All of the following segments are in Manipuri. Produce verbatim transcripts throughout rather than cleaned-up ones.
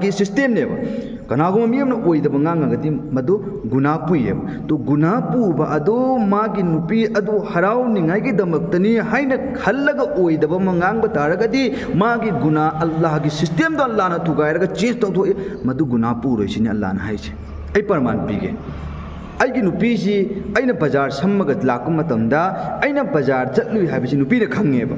ꯒꯤ systemꯅꯦꯕ꯫ ꯀꯅꯥꯒꯨꯝꯕ ꯃꯤ ꯑꯃꯅ ꯑꯣꯏꯗꯕ ꯉꯥꯡꯉꯒꯗꯤ ꯃꯗꯨ ꯒꯨꯅꯥ ꯄꯨꯏꯌꯦꯕ꯫ ꯇꯣ ꯒꯨꯅꯥ ꯄꯨꯕ ꯑꯗꯨ ꯃꯥꯒꯤ ꯅꯨꯄꯤ ꯑꯗꯨ ꯍꯔꯥꯎꯅꯤꯡꯉꯥꯏꯒꯤꯗꯃꯛꯇꯅꯤ ꯍꯥꯏꯅ ꯈꯜꯂꯒ ꯑꯣꯏꯗꯕ ꯑꯃ ꯉꯥꯡꯕ ꯇꯥꯔꯒꯗꯤ, ꯃꯥꯒꯤ ꯒꯨꯅꯥ ꯑꯜꯂꯥꯍꯒꯤ systemꯗꯣ ꯑꯜꯂꯥꯍꯅ ꯊꯨꯒꯥꯏꯔꯒ change ꯇꯧꯊꯣꯛꯏ, ꯃꯗꯨ ꯒꯨꯅꯥ ꯄꯨꯔꯣꯏ ꯁꯤꯅꯤ ꯑꯜꯂꯥꯍꯅ ꯍꯥꯏꯁꯦ꯫ ꯑꯩ ꯄ꯭ꯔꯃꯥꯟ ꯄꯤꯒꯦ꯫ ꯑꯩꯒꯤ ꯅꯨꯄꯤꯁꯤ ꯑꯩꯅ ꯕꯖꯥꯔ ꯁꯝꯃꯒ ꯂꯥꯛꯄ ꯃꯇꯝꯗ, ꯑꯩꯅ ꯕꯖꯥꯔ ꯆꯠꯂꯨꯏ ꯍꯥꯏꯕꯁꯤ ꯅꯨꯄꯤꯅ ꯈꯪꯉꯦꯕ꯫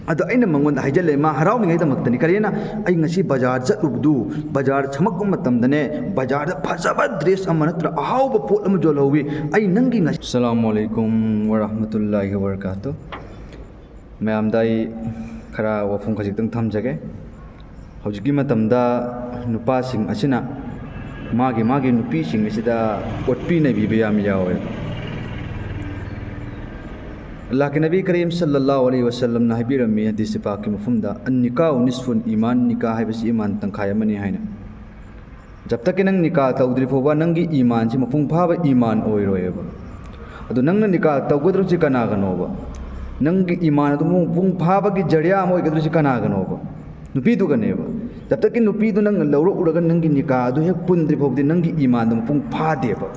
ꯑꯗꯣ ꯑꯩꯅ ꯃꯉꯣꯟꯗ ꯍꯥꯏꯖꯜꯂꯦ, ꯃꯥ ꯍꯔꯥꯎꯅꯤꯡꯉꯥꯏꯗꯃꯛꯇꯅꯤ꯫ ꯀꯔꯤꯅ? "ꯑꯩ ꯉꯁꯤ ꯕꯖꯥꯔ ꯆꯠꯂꯨꯕꯗꯨ, ꯕꯖꯥꯔ ꯁꯝꯃꯛꯄ ꯃꯇꯝꯗꯅꯦ, ꯕꯖꯥꯔꯗ ꯐꯖꯕ dress ꯑꯃ ꯅꯠꯇ꯭ꯔ ꯑꯍꯥꯎꯕ ꯄꯣꯠ ꯑꯃ ꯌꯣꯜꯍꯧꯋꯤ꯫ ꯑꯩ ꯅꯪꯒꯤ ꯉꯁꯤ"꯫ ꯑꯁꯁꯂꯥꯃꯨ ꯑꯂꯥꯏꯀꯨꯝ ꯋꯔꯍꯃꯇꯨꯜꯂꯥꯍꯤ ꯋꯕꯔꯀꯥꯇꯨ꯫ ꯃꯌꯥꯝꯗ ꯑꯩ ꯈꯔ ꯋꯥꯐꯝ ꯈꯖꯤꯛꯇꯪ ꯊꯝꯖꯒꯦ꯫ ꯍꯧꯖꯤꯛꯀꯤ ꯃꯇꯝꯗ ꯅꯨꯄꯥꯁꯤꯡ ꯑꯁꯤꯅ ꯃꯥꯒꯤ ꯃꯥꯒꯤ ꯅꯨꯄꯤꯁꯤꯡ ꯑꯁꯤꯗ ꯑꯣꯠꯄꯤ ꯅꯩꯕꯤꯕ ꯌꯥꯝ ꯌꯥꯎꯋꯦꯕ꯫ ꯑꯜꯂꯥꯍꯀꯤ ꯅꯕꯤ ꯀꯔꯤꯝ ꯁꯜꯂꯜꯂꯥꯍꯨ ꯑꯂꯩꯍꯤ ꯋꯁꯜꯂꯝꯅ ꯍꯥꯏꯕꯤꯔꯝꯃꯤ ꯍꯗꯤꯁ ꯄꯥꯛꯀꯤ ꯃꯐꯝꯗ, "ꯑꯟ ꯅꯤꯀꯥꯍꯨ ꯅꯤꯁꯐꯨꯟ ꯏꯃꯥꯟ", ꯅꯤꯀꯥ ꯍꯥꯏꯕꯁꯤ ꯏꯃꯥꯟ ꯇꯪꯈꯥꯏ ꯑꯃꯅꯤ ꯍꯥꯏꯅ꯫ ꯖꯕ ꯇꯛꯀꯤ ꯅꯪ ꯅꯤꯀꯥ ꯇꯧꯗ꯭ꯔꯤ ꯐꯥꯎꯕ ꯅꯪꯒꯤ ꯏꯃꯥꯟꯁꯤ ꯃꯄꯨꯡ ꯐꯥꯕ ꯏꯃꯥꯟ ꯑꯣꯏꯔꯣꯏꯕ꯫ ꯑꯗꯣ ꯅꯪꯅ ꯅꯤꯀꯥ ꯇꯧꯒꯗꯧꯔꯤꯁꯤ ꯀꯅꯥꯒꯅꯣꯕ? ꯅꯪꯒꯤ ꯏꯃꯥꯟ ꯑꯗꯨ ꯃꯄꯨꯡ ꯐꯥꯕꯒꯤ ꯖꯔꯤꯌꯥ ꯑꯃ ꯑꯣꯏꯒꯗꯧꯔꯤꯁꯤ ꯀꯅꯥꯒꯅꯣꯕ? ꯅꯨꯄꯤꯗꯨꯒꯅꯦꯕ꯫ ꯖꯕ ꯇꯛꯀꯤ ꯅꯨꯄꯤꯗꯨ ꯅꯪꯅ ꯂꯧꯔꯛꯎꯔꯒ ꯅꯪꯒꯤ ꯅꯤꯀꯥ ꯑꯗꯨ ꯍꯦꯛ ꯄꯨꯟꯗ꯭ꯔꯤ ꯐꯥꯎꯗꯤ ꯅꯪꯒꯤ ꯏꯃꯥꯟꯗꯣ ꯃꯄꯨꯡ ꯐꯥꯗꯦꯕ꯫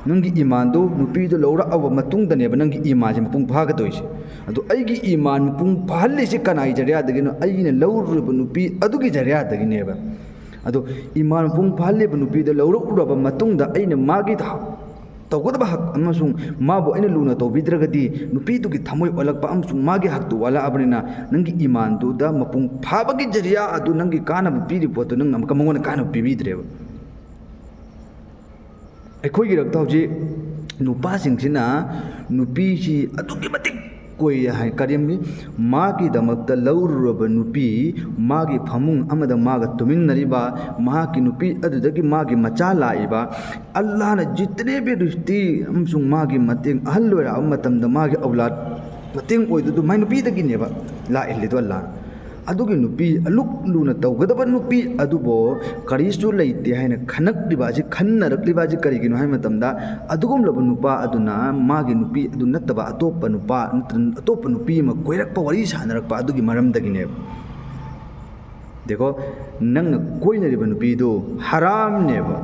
ꯅꯪꯒꯤ ꯏꯃꯥꯟꯗꯨ ꯅꯨꯄꯤꯗꯨ ꯂꯧꯔꯛꯑꯕ ꯃꯇꯨꯡꯗꯅꯦꯕ ꯅꯪꯒꯤ ꯏꯃꯥꯟꯁꯦ ꯃꯄꯨꯡ ꯐꯥꯒꯗꯣꯏꯁꯦ꯫ ꯑꯗꯣ ꯑꯩꯒꯤ ꯏꯃꯥꯟ ꯃꯄꯨꯡ ꯐꯥꯍꯜꯂꯤꯁꯦ ꯀꯅꯥꯒꯤ ꯖꯔꯤꯌꯥꯗꯒꯤꯅꯣ? ꯑꯩꯅ ꯂꯧꯔꯨꯔꯤꯕ ꯅꯨꯄꯤ ꯑꯗꯨꯒꯤ ꯖꯔꯤꯌꯥꯗꯒꯤꯅꯦꯕ꯫ ꯑꯗꯣ ꯏꯃꯥꯟ ꯃꯄꯨꯡ ꯐꯥꯍꯜꯂꯤꯕ ꯅꯨꯄꯤꯗꯣ ꯂꯧꯔꯛꯎꯔꯕ ꯃꯇꯨꯡꯗ ꯑꯩꯅ ꯃꯥꯒꯤ ꯊ-, ꯇꯧꯒꯗꯕ ꯍꯛ ꯑꯃꯁꯨꯡ ꯃꯥꯕꯨ ꯑꯩꯅ ꯂꯨꯅ ꯇꯧꯕꯤꯗ꯭ꯔꯒꯗꯤ ꯅꯨꯄꯤꯗꯨꯒꯤ ꯊꯃꯣꯏ ꯑꯣꯜꯂꯛꯄ ꯑꯃꯁꯨꯡ ꯃꯥꯒꯤ ꯍꯛꯇꯨ ꯋꯥꯠꯂꯛꯑꯕꯅꯤꯅ ꯅꯪꯒꯤ ꯏꯃꯥꯟꯗꯨꯗ ꯃꯄꯨꯡ ꯐꯥꯕꯒꯤ ꯖꯔꯤꯌꯥ ꯑꯗꯨ, ꯅꯪꯒꯤ ꯀꯥꯟꯅꯕ ꯄꯤꯔꯤꯕ ꯄꯣꯠꯇꯨ ꯅꯪꯅ ꯑꯃꯨꯛꯀ ꯃꯉꯣꯟꯗ ꯀꯥꯟꯅꯕ ꯄꯤꯕꯤꯗ꯭ꯔꯦꯕ꯫ ꯑꯩꯈꯣꯏꯒꯤ ꯏꯔꯛꯇ ꯍꯧꯖꯤꯛ ꯅꯨꯄꯥꯁꯤꯡꯁꯤꯅ ꯅꯨꯄꯤꯁꯤ ꯑꯗꯨꯛꯀꯤ ꯃꯇꯤꯛ ꯀꯣꯏ ꯍꯥꯏ, ꯀꯔꯤꯝꯒꯤ ꯃꯥꯒꯤꯗꯃꯛꯇ ꯂꯧꯔꯨꯔꯕ ꯅꯨꯄꯤ, ꯃꯥꯒꯤ ꯐꯃꯨꯡ ꯑꯃꯗ ꯃꯥꯒ ꯇꯨꯃꯤꯟꯅꯔꯤꯕ, ꯃꯍꯥꯛꯀꯤ ꯅꯨꯄꯤ ꯑꯗꯨꯗꯒꯤ ꯃꯥꯒꯤ ꯃꯆꯥ ꯂꯥꯛꯏꯕ, ꯑꯜꯂꯥꯍꯅ ꯖꯤꯇꯅꯦ ꯕꯤ ꯔꯤꯁꯇꯤ ꯑꯃꯁꯨꯡ ꯃꯥꯒꯤ ꯃꯇꯦꯡ, ꯑꯍꯜ ꯑꯣꯏꯔꯛꯑꯕ ꯃꯇꯝꯗ ꯃꯥꯒꯤ ꯑꯧꯂꯥꯗ ꯃꯇꯦꯡ ꯑꯣꯏꯗꯨꯗꯨ ꯃꯥꯏ ꯅꯨꯄꯤꯗꯒꯤꯅꯦꯕ ꯂꯥꯛꯏꯜꯂꯤꯗꯣ ꯑꯜꯂꯥꯍꯅ꯫ ꯑꯗꯨꯒꯤ ꯅꯨꯄꯤ ꯑꯂꯨꯛ ꯂꯨꯅ ꯇꯧꯒꯗꯕ ꯅꯨꯄꯤ ꯑꯗꯨꯕꯨ ꯀꯔꯤꯁꯨ ꯂꯩꯇꯦ ꯍꯥꯏꯅ ꯈꯟꯅꯛꯂꯤꯕ ꯑꯁꯤ, ꯈꯟꯅꯔꯛꯂꯤꯕ ꯑꯁꯤ ꯀꯔꯤꯒꯤꯅꯣ ꯍꯥꯏꯕ ꯃꯇꯝꯗ, ꯑꯗꯨꯒꯨꯝꯂꯕ ꯅꯨꯄꯥ ꯑꯗꯨꯅ ꯃꯥꯒꯤ ꯅꯨꯄꯤ ꯑꯗꯨ ꯅꯠꯇꯕ ꯑꯇꯣꯞꯄ ꯅꯨꯄꯥ ꯅꯠꯇ꯭ꯔ ꯑꯇꯣꯞꯄ ꯅꯨꯄꯤ ꯑꯃ ꯀꯣꯏꯔꯛꯄ, ꯋꯥꯔꯤ ꯁꯥꯟꯅꯔꯛꯄ ꯑꯗꯨꯒꯤ ꯃꯔꯝꯗꯒꯤꯅꯦꯕ꯫ ꯗꯦꯀꯣ, ꯅꯪꯅ ꯀꯣꯏꯅꯔꯤꯕ ꯅꯨꯄꯤꯗꯨ ꯍꯔꯥꯝꯅꯦꯕ꯫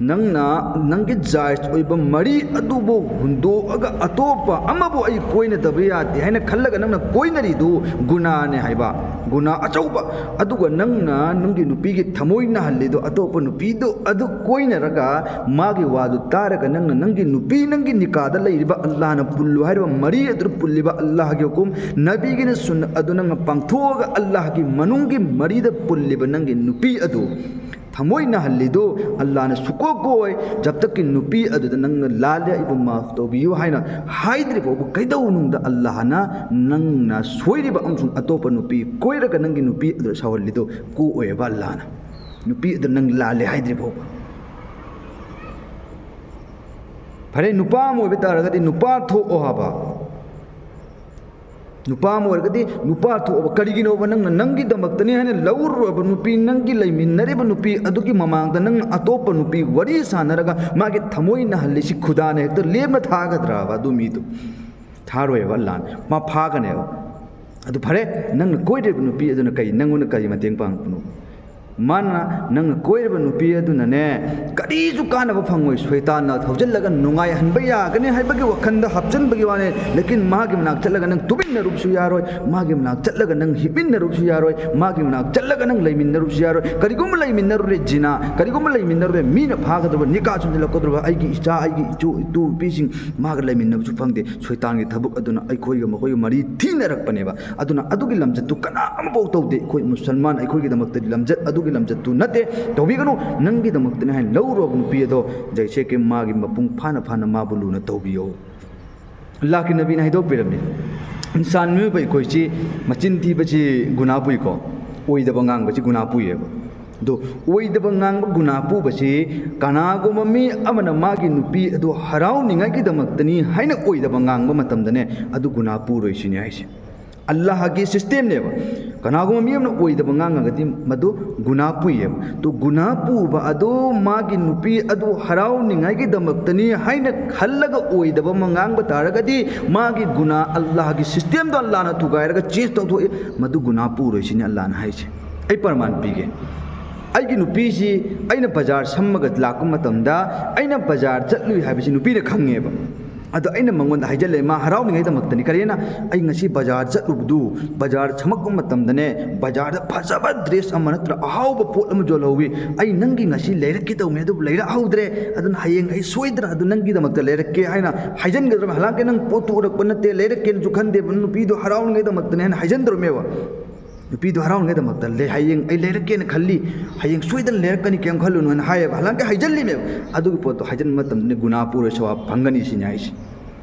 ꯅꯪꯅ ꯅꯪꯒꯤ ꯖꯥꯏꯖ ꯑꯣꯏꯕ ꯃꯔꯤ ꯑꯗꯨꯕꯨ ꯍꯨꯟꯗꯣꯛꯑꯒ ꯑꯇꯣꯞꯄ ꯑꯃꯕꯨ ꯑꯩ ꯀꯣꯏꯅꯗꯕ ꯌꯥꯗꯦ ꯍꯥꯏꯅ ꯈꯜꯂꯒ ꯅꯪꯅ ꯀꯣꯏꯅꯔꯤꯗꯨ ꯒꯨꯅꯥꯅꯦ ꯍꯥꯏꯕ, ꯒꯨꯅꯥ ꯑꯆꯧꯕ꯫ ꯑꯗꯨꯒ ꯅꯪꯅ ꯅꯪꯒꯤ ꯅꯨꯄꯤꯒꯤ ꯊꯃꯣꯏ ꯅꯥꯍꯜꯂꯤꯗꯨ ꯑꯇꯣꯞꯄ ꯅꯨꯄꯤꯗꯨ ꯑꯗꯨ ꯀꯣꯏꯅꯔꯒ ꯃꯥꯒꯤ ꯋꯥꯗꯨ ꯇꯥꯔꯒ ꯅꯪꯅ ꯅꯪꯒꯤ ꯅꯨꯄꯤ, ꯅꯪꯒꯤ ꯅꯤꯀꯥꯗ ꯂꯩꯔꯤꯕ ꯑꯜꯂꯥꯍꯅ ꯄꯨꯜꯂꯨ ꯍꯥꯏꯔꯤꯕ ꯃꯔꯤ ꯑꯗꯨ ꯄꯨꯜꯂꯤꯕ ꯑꯜꯂꯥꯍꯒꯤ ꯍꯨꯀꯨꯝ, ꯅꯕꯤꯒꯤꯅ ꯁꯨꯟꯅ ꯑꯗꯨ ꯅꯪꯅ ꯄꯥꯡꯊꯣꯛꯑꯒ ꯑꯜꯂꯥꯍꯒꯤ ꯃꯅꯨꯡꯒꯤ ꯃꯔꯤꯗ ꯄꯨꯜꯂꯤꯕ ꯅꯪꯒꯤ ꯅꯨꯄꯤ ꯑꯗꯨ ꯊꯃꯣꯏ ꯅꯥꯍꯜꯂꯤꯗꯨ ꯑꯜꯂꯥꯍꯅ ꯁꯨꯛꯀꯣ ꯀꯣꯏ, ꯖꯕ ꯇꯛꯀꯤ ꯅꯨꯄꯤ ꯑꯗꯨꯗ ꯅꯪꯅ ꯂꯥꯜꯂꯦ, ꯑꯩꯕꯨ ꯃꯥꯐ ꯇꯧꯕꯤꯌꯨ ꯍꯥꯏꯅ ꯍꯥꯏꯗ꯭ꯔꯤ ꯐꯥꯎꯕ ꯀꯩꯗꯧꯅꯨꯡꯗ ꯑꯜꯂꯥꯍꯅ ꯅꯪꯅ ꯁꯣꯏꯔꯤꯕ ꯑꯃꯁꯨꯡ ꯑꯇꯣꯞꯄ ꯅꯨꯄꯤ ꯀꯣꯏꯔꯒ ꯅꯪꯒꯤ ꯅꯨꯄꯤ ꯑꯗꯨ ꯁꯥꯎꯍꯜꯂꯤꯗꯨ ꯀꯣꯛꯑꯣꯏꯕ ꯑꯜꯂꯥꯍꯅ꯫ ꯅꯨꯄꯤ ꯑꯗꯨ ꯅꯪ ꯂꯥꯜꯂꯦ ꯍꯥꯏꯗ꯭ꯔꯤ ꯐꯥꯎꯕ꯫ ꯐꯔꯦ, ꯅꯨꯄꯥ ꯑꯃ ꯑꯣꯏꯕ ꯇꯥꯔꯒꯗꯤ ꯅꯨꯄꯥ ꯊꯣꯛꯑꯣ ꯍꯥꯏꯕ꯫ ꯅꯨꯄꯥ ꯑꯃ ꯑꯣꯏꯔꯒꯗꯤ ꯅꯨꯄꯥ ꯊꯣꯛꯑꯣꯕ꯫ ꯀꯔꯤꯒꯤꯅꯣꯕ? ꯅꯪꯅ ꯅꯪꯒꯤꯗꯃꯛꯇꯅꯤ ꯍꯥꯏꯅ ꯂꯧꯔꯨꯔꯕ ꯅꯨꯄꯤ, ꯅꯪꯒꯤ ꯂꯩꯃꯤꯟꯅꯔꯤꯕ ꯅꯨꯄꯤ ꯑꯗꯨꯒꯤ ꯃꯃꯥꯡꯗ ꯅꯪꯅ ꯑꯇꯣꯞꯄ ꯅꯨꯄꯤ ꯋꯥꯔꯤ ꯁꯥꯟꯅꯔꯒ ꯃꯥꯒꯤ ꯊꯃꯣꯏ ꯅꯥꯍꯜꯂꯤꯁꯤ ꯈꯨꯗꯥꯅ ꯍꯦꯛꯇ ꯂꯦꯝꯅ ꯊꯥꯒꯗ꯭ꯔꯕ? ꯑꯗꯨ ꯃꯤꯗꯨ ꯊꯥꯔꯣꯏꯕ, ꯂꯥꯟ ꯃꯥ ꯐꯥꯒꯅꯦꯕ꯫ ꯑꯗꯨ ꯐꯔꯦ, ꯅꯪꯅ ꯀꯣꯏꯔꯤꯕ ꯅꯨꯄꯤ ꯑꯗꯨꯅ ꯀꯔꯤ, ꯅꯪꯉꯣꯟꯗ ꯀꯔꯤ ꯃꯇꯦꯡ ꯄꯥꯡꯉꯛꯄꯅꯣ? ꯃꯥꯅ, ꯅꯪꯅ ꯀꯣꯏꯔꯤꯕ ꯅꯨꯄꯤ ꯑꯗꯨꯅꯅꯦ, ꯀꯔꯤꯁꯨ ꯀꯥꯟꯅꯕ ꯐꯪꯉꯣꯏ, ꯁꯣꯏꯇꯥꯟꯅ ꯊꯧꯖꯤꯜꯂꯒ ꯅꯨꯡꯉꯥꯏꯍꯟꯕ ꯌꯥꯒꯅꯤ ꯍꯥꯏꯕꯒꯤ ꯋꯥꯈꯜꯗ ꯍꯥꯞꯆꯤꯟꯕꯒꯤ ꯋꯥꯅꯤ꯫ ꯂꯦꯀꯤꯟ ꯃꯥꯒꯤ ꯃꯅꯥꯛ ꯆꯠꯂꯒ ꯅꯪ ꯇꯨꯃꯤꯟꯅꯔꯨꯕꯁꯨ ꯌꯥꯔꯣꯏ, ꯃꯥꯒꯤ ꯃꯅꯥꯛ ꯆꯠꯂꯒ ꯅꯪ ꯍꯤꯞꯃꯤꯟꯅꯔꯨꯕꯁꯨ ꯌꯥꯔꯣꯏ, ꯃꯥꯒꯤ ꯃꯅꯥꯛ ꯆꯠꯂꯒ ꯅꯪ ꯂꯩꯃꯤꯟꯅꯔꯨꯕꯁꯨ ꯌꯥꯔꯣꯏ꯫ ꯀꯔꯤꯒꯨꯝꯕ ꯂꯩꯃꯤꯟꯅꯔꯨꯔꯦ, ꯖꯤꯅꯥ, ꯀꯔꯤꯒꯨꯝꯕ ꯂꯩꯃꯤꯟꯅꯔꯨꯔꯦ, ꯃꯤꯅ ꯐꯥꯒꯗꯧꯔꯕ, ꯅꯤꯀꯥ ꯆꯨꯝꯁꯤꯜꯂꯛꯀꯗꯧꯔꯕ, ꯑꯩꯒꯤ ꯏꯆꯥ, ꯑꯩꯒꯤ ꯏꯆꯨ, ꯏꯇꯨ, ꯅꯨꯄꯤꯁꯤꯡ ꯃꯥꯒ ꯂꯩꯃꯤꯟꯅꯕꯁꯨ ꯐꯪꯗꯦ꯫ ꯁꯣꯏꯇꯥꯟꯒꯤ ꯊꯕꯛ ꯑꯗꯨꯅ ꯑꯩꯈꯣꯏꯒ ꯃꯈꯣꯏꯒ ꯃꯔꯤ ꯊꯤꯅꯔꯛꯄꯅꯦꯕ꯫ ꯑꯗꯨꯅ ꯑꯗꯨꯒꯤ ꯂꯝꯆꯠꯇꯨ ꯀꯅꯥ ꯑꯃꯐꯥꯎ ꯇꯧꯗꯦ꯫ ꯑꯩꯈꯣꯏ ꯃꯨꯁꯜꯃꯥꯟ ꯑꯩꯈꯣꯏꯒꯤꯗꯃꯛꯇꯗꯤ ꯂꯝꯆꯠ ꯑꯗꯨꯒꯤ ꯂꯝꯆꯠꯇꯨ ꯅꯠꯇꯦ꯫ ꯇꯧꯕꯤꯒꯅꯨ꯫ ꯅꯪꯒꯤꯗꯃꯛꯇꯅꯤ ꯍꯥꯏꯅ ꯂꯧꯔꯨꯔꯕ ꯅꯨꯄꯤ ꯑꯗꯣ ꯖꯩꯁꯦ ꯀꯤ ꯃꯥꯒꯤ ꯃꯄꯨꯡ ꯐꯥꯅ ꯐꯥꯅ ꯃꯥꯕꯨ ꯂꯨꯅ ꯇꯧꯕꯤꯌꯣ꯫ ꯑꯜꯂꯥꯍꯀꯤ ꯅꯕꯤꯅ ꯍꯥꯏꯗꯣꯛꯄꯤꯔꯝꯃꯤ, ꯏꯟꯁꯥꯟ ꯃꯤꯑꯣꯏꯕ ꯑꯩꯈꯣꯏꯁꯤ ꯃꯆꯤꯟ ꯊꯤꯕꯁꯤ ꯒꯨꯅꯥ ꯄꯨꯏꯀꯣ, ꯑꯣꯏꯗꯕ ꯉꯥꯡꯕꯁꯤ ꯒꯨꯅꯥ ꯄꯨꯏꯌꯦꯕ꯫ ꯑꯗꯣ ꯑꯣꯏꯗꯕ ꯉꯥꯡꯕ ꯒꯨꯅꯥ ꯄꯨꯕꯁꯤ ꯀꯅꯥꯒꯨꯝꯕ ꯃꯤ ꯑꯃꯅ ꯃꯥꯒꯤ ꯅꯨꯄꯤ ꯑꯗꯨ ꯍꯔꯥꯎꯅꯤꯡꯉꯥꯏꯒꯤꯗꯃꯛꯇꯅꯤ ꯍꯥꯏꯅ ꯑꯣꯏꯗꯕ ꯉꯥꯡꯕ ꯃꯇꯝꯗꯅꯦ, ꯑꯗꯨ ꯒꯨꯅꯥ ꯄꯨꯔꯣꯏ ꯁꯤꯅꯤ ꯍꯥꯏꯁꯦ꯫ ꯑꯜꯂꯥꯍꯒꯤ ꯁꯤꯁꯇꯦꯝꯅꯦꯕ꯫ ꯀꯅꯥꯒꯨꯝꯕ ꯃꯤ ꯑꯃꯅ ꯑꯣꯏꯗꯕ ꯉꯥꯡꯉꯒꯗꯤ ꯃꯗꯨ ꯒꯨꯅꯥ ꯄꯨꯏꯌꯦꯕ꯫ ꯇꯣ ꯒꯨꯅꯥ ꯄꯨꯕ ꯑꯗꯨ ꯃꯥꯒꯤ ꯅꯨꯄꯤ ꯑꯗꯨ ꯍꯔꯥꯎꯅꯤꯡꯉꯥꯏꯒꯤꯗꯃꯛꯇꯅꯤ ꯍꯥꯏꯅ ꯈꯜꯂꯒ ꯑꯣꯏꯗꯕ ꯑꯃ ꯉꯥꯡꯕ ꯇꯥꯔꯒꯗꯤ ꯃꯥꯒꯤ ꯒꯨꯅꯥ, ꯑꯜꯂꯥꯍꯒꯤ ꯁꯤꯁꯇꯦꯝꯗꯣ ꯑꯜꯂꯥꯍꯅ ꯊꯨꯒꯥꯏꯔꯒ ꯆꯦꯟꯖ ꯇꯧꯊꯣꯛꯏ꯫ ꯃꯗꯨ ꯒꯨꯅꯥ ꯄꯨꯔꯣꯏ ꯁꯤꯅꯤ ꯑꯜꯂꯥꯍꯅ ꯍꯥꯏꯁꯦ꯫ ꯑꯩ ꯄ꯭ꯔꯃꯥꯟ ꯄꯤꯒꯦ꯫ ꯑꯩꯒꯤ ꯅꯨꯄꯤꯁꯤ ꯑꯩꯅ ꯕꯖꯥꯔ ꯁꯝꯃꯒ ꯂꯥꯛꯄ ꯃꯇꯝꯗ ꯑꯩꯅ ꯕꯖꯥꯔ ꯆꯠꯂꯨꯏ ꯍꯥꯏꯕꯁꯤ ꯅꯨꯄꯤꯅ ꯈꯪꯉꯦꯕ꯫ ꯑꯗꯣ ꯑꯩꯅ ꯃꯉꯣꯟꯗ ꯍꯥꯏꯖꯜꯂꯦ, ꯃꯥ ꯍꯔꯥꯎꯅꯤꯡꯉꯩꯗꯃꯛꯇꯅꯤ꯫ ꯀꯔꯤꯅ? "ꯑꯩ ꯉꯁꯤ ꯕꯖꯥꯔ ꯆꯠꯂꯨꯕꯗꯨ, ꯕꯖꯥꯔ ꯁꯝꯃꯛꯄ ꯃꯇꯝꯗꯅꯦ, ꯕꯖꯥꯔꯗ ꯐꯖꯕ ꯗ꯭ꯔꯦꯁ ꯑꯃ ꯅꯠꯇ꯭ꯔ ꯑꯍꯥꯎꯕ ꯄꯣꯠ ꯑꯃ ꯌꯣꯜꯍꯧꯋꯤ꯫ ꯑꯩ ꯅꯪꯒꯤ ꯉꯁꯤ ꯂꯩꯔꯛꯀꯦ ꯇꯧꯕꯅꯦ, ꯑꯗꯨꯕꯨ ꯂꯩꯔꯛꯍꯧꯗ꯭ꯔꯦ꯫ ꯑꯗꯨꯅ ꯍꯌꯦꯡ ꯑꯩ ꯁꯣꯏꯗꯅ ꯑꯗꯨ ꯅꯪꯒꯤꯗꯃꯛꯇ ꯂꯩꯔꯛꯀꯦ" ꯍꯥꯏꯅ ꯍꯥꯏꯖꯟꯒꯗ꯭ꯔꯕ? ꯍꯂꯥꯡꯀꯤ ꯅꯪ ꯄꯣꯠꯇꯨ ꯎꯔꯛꯄ ꯅꯠꯇꯦ, ꯂꯩꯔꯛꯀꯦꯅꯁꯨ ꯈꯟꯗꯦꯕ, ꯅꯨꯄꯤꯗꯣ ꯍꯔꯥꯎꯅꯤꯡꯉꯩꯗꯃꯛꯇꯅꯦ ꯍꯥꯏꯅ ꯍꯥꯏꯖꯟꯗ꯭ꯔꯕꯃꯦꯕ꯫ ꯅꯨꯄꯤꯗꯣ ꯍꯔꯥꯎꯅꯤꯡꯉꯩꯗꯃꯛꯇ, "ꯂꯩ, ꯍꯌꯦꯡ ꯑꯩ ꯂꯩꯔꯛꯀꯦꯅ ꯈꯜꯂꯤ, ꯍꯌꯦꯡ ꯁꯣꯏꯗꯅ ꯂꯩꯔꯛꯀꯅꯤ, ꯀꯩꯝ ꯈꯜꯂꯨꯅꯨ" ꯍꯥꯏꯅ ꯍꯥꯏꯌꯦꯕ꯫ ꯍꯂꯥꯡꯀꯤ ꯍꯥꯏꯖꯜꯂꯤꯃꯦꯕ꯫ ꯑꯗꯨꯒꯤ ꯄꯣꯠꯇꯣ ꯍꯥꯏꯖꯟꯕ ꯃꯇꯝꯗꯅꯦ ꯒꯨꯅꯥ ꯄꯨꯔꯣꯏ, ꯁꯋꯥꯕ ꯐꯪꯒꯅꯤ ꯁꯤꯅꯤ ꯍꯥꯏꯁꯦ꯫